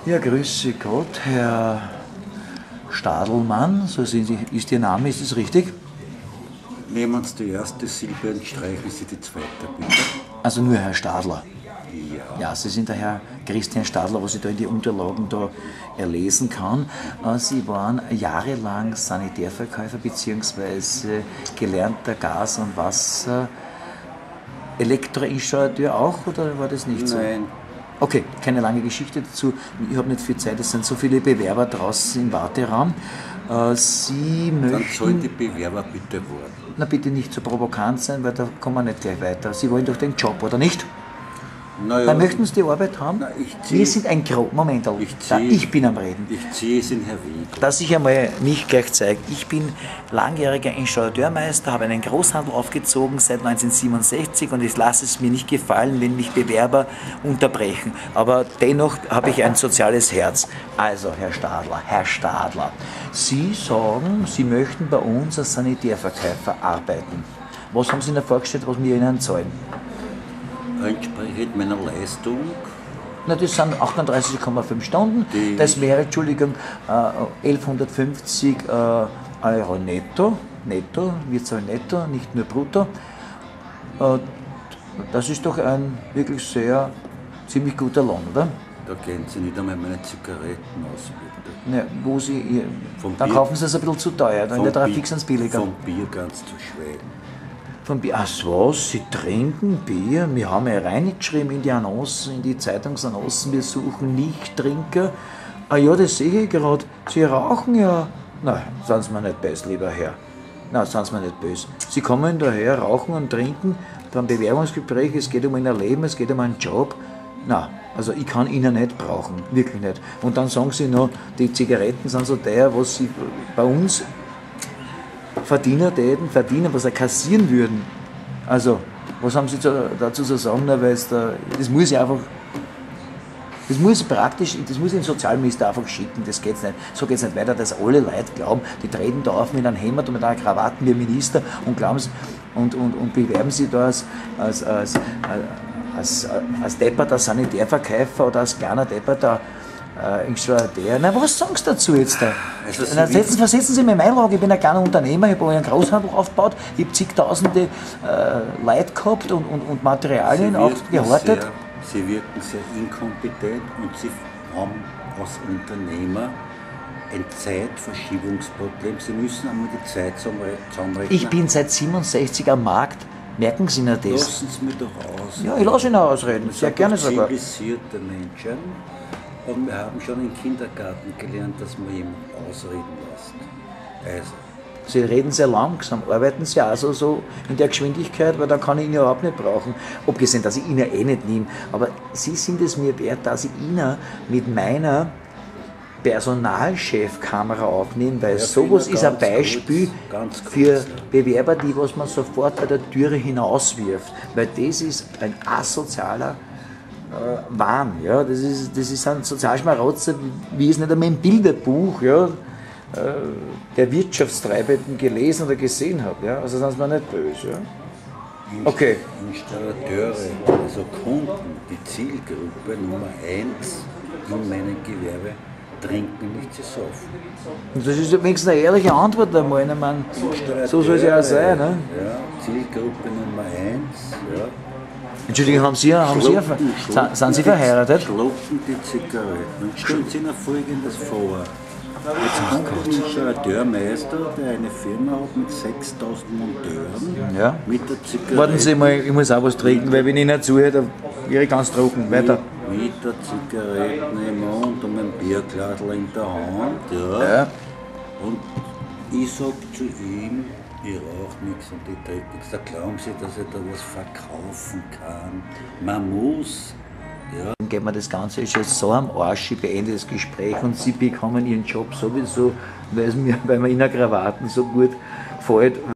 Ja, grüße Gott, Herr Stadelmann, so sind Sie, ist Ihr Name, ist das richtig? Nehmen Sie die erste Silbe und streichen Sie die zweite, bitte. Also nur Herr Stadler. Ja. Ja, Sie sind der Herr Christian Stadler, was ich da in die Unterlagen da erlesen kann. Sie waren jahrelang Sanitärverkäufer bzw. gelernter Gas- und Wasser. Elektroinstallateur auch, oder war das nicht so? Nein. Okay, keine lange Geschichte dazu. Ich habe nicht viel Zeit, es sind so viele Bewerber draußen im Warteraum. Sie Dann sollen möchten. die Bewerber bitte warten. Na bitte nicht so provokant sein, weil da kommen wir nicht gleich weiter. Sie wollen doch den Job, oder nicht? Naja, Dann möchten Sie die Arbeit haben? Na, ich zieh- Wir sind ein Gro... Moment, Ich da, zieh- ich bin am Reden. Ich ziehe es in Herr Wiegel. Dass ich einmal mich gleich zeige. Ich bin langjähriger Installateurmeister, habe einen Großhandel aufgezogen seit 1967 und ich lasse es mir nicht gefallen, wenn mich Bewerber unterbrechen. Aber dennoch habe ich ein soziales Herz. Also, Herr Stadler, Sie sagen, Sie möchten bei uns als Sanitärverkäufer arbeiten. Was haben Sie denn vorgestellt, was wir Ihnen zahlen? Entsprechend meiner Leistung. Na, das sind 38,5 Stunden. Die- Das wäre, Entschuldigung, 1150 Euro netto. Netto, wir zahlen netto, nicht nur brutto. Das ist doch ein wirklich sehr, ziemlich guter Lohn, oder? Da gehen Sie nicht einmal meine Zigaretten aus, bitte. Ne, wo Sie, Vom dann Bier- kaufen Sie es ein bisschen zu teuer, dann in der Vom Trafik sind es billiger. Vom Bier ganz zu schweigen. Vom Bier. Ach was, Sie trinken Bier? Wir haben ja reingeschrieben in die Annoncen, in die Zeitungsannoncen, wir suchen Nichttrinker. Ah ja, das sehe ich gerade. Sie rauchen ja. Na, sind Sie mir nicht böse, lieber Herr. Na, sind Sie mir nicht böse. Sie kommen daher, rauchen und trinken, beim Bewerbungsgespräch, es geht um ein Leben, es geht um einen Job. Na, also ich kann Ihnen nicht brauchen, wirklich nicht. Und dann sagen Sie noch, die Zigaretten sind so teuer, was Sie bei uns Verdiener täten, verdienen, was sie kassieren würden. Also, was haben Sie dazu zu sagen? Na, weil es da, das muss ich einfach, das muss praktisch, das muss ich den Sozialminister einfach schicken, das geht's nicht. So geht's nicht weiter, dass alle Leute glauben, die treten da auf mit einem Hemd und mit einer Krawatte wie ein Minister und glauben und bewerben sich da als depperter Sanitärverkäufer oder als kleiner depperter Installateur. Na, was sagen Sie dazu jetzt da? Also Sie Na, versetzen Sie mich in meine Lage, ich bin ein kleiner Unternehmer, ich habe einen Großhandel aufgebaut, ich habe zigtausende Leute gehabt und Materialien auch wirken gehortet. Sie wirken sehr inkompetent und Sie haben als Unternehmer ein Zeitverschiebungsproblem. Sie müssen einmal die Zeit zusammenrechnen. Ich bin seit 67 am Markt, merken Sie mir das? Lassen Sie mich doch aus. Ja, ich lasse Ihnen ausreden, Wir sehr sind gerne doch sogar. zivilisierte Menschen und wir haben schon im Kindergarten gelernt, dass man jemanden ausreden lässt. Also, Sie reden sehr langsam, arbeiten Sie also so in der Geschwindigkeit, weil dann kann ich ihn überhaupt nicht brauchen. Abgesehen, dass ich ihn ja eh nicht nehme. Aber Sie sind es mir wert, dass ich Ihnen mit meiner Personalchefkamera aufnehme, weil Ja, sowas Finger ist ein ganz Beispiel kurz, ganz kurz, für ja. Bewerber, die was man sofort bei der Türe hinauswirft. Weil das ist ein asozialer Wahn. Ja? Das ist ein Sozialschmarotzer, wie ich es nicht einmal im Bilderbuch, ja, der Wirtschaftstreibenden gelesen oder gesehen habe. Ja? Also sind sie mir nicht böse. Ja? Okay. Installateure, also Kunden, die Zielgruppe Nummer 1 in meinem Gewerbe, trinken nicht, sie saufen. Und das ist wenigstens eine ehrliche Antwort einmal. Ich meine, so soll es ja auch sein. Ne? Ja, Zielgruppe Nummer 1. Ja. Entschuldigung, sind Sie verheiratet? Schlucken die Zigaretten. Und stellen Sie Ihnen Folgendes vor. Jetzt kommt ein Installateurmeister, der eine Firma hat mit 6000 Monteuren, Ja. mit der Zigarette. Warten Sie mal, ich muss auch was trinken, weil wenn ich nicht zuhöre, dann wäre ich ganz trocken. Weiter. Mit der Zigarette im Mund und mit dem Bierglasl in der Hand. Ja. Ja. Und ich sag zu ihm, ich rauche nichts und ich trinke nichts. Da glauben Sie, dass ich da was verkaufen kann. Man muss. Ja. Dann geht mir das Ganze ist jetzt so am Arsch, ich beende das Gespräch und Sie bekommen Ihren Job sowieso, weil mir Ihnen Krawatten so gut gefällt.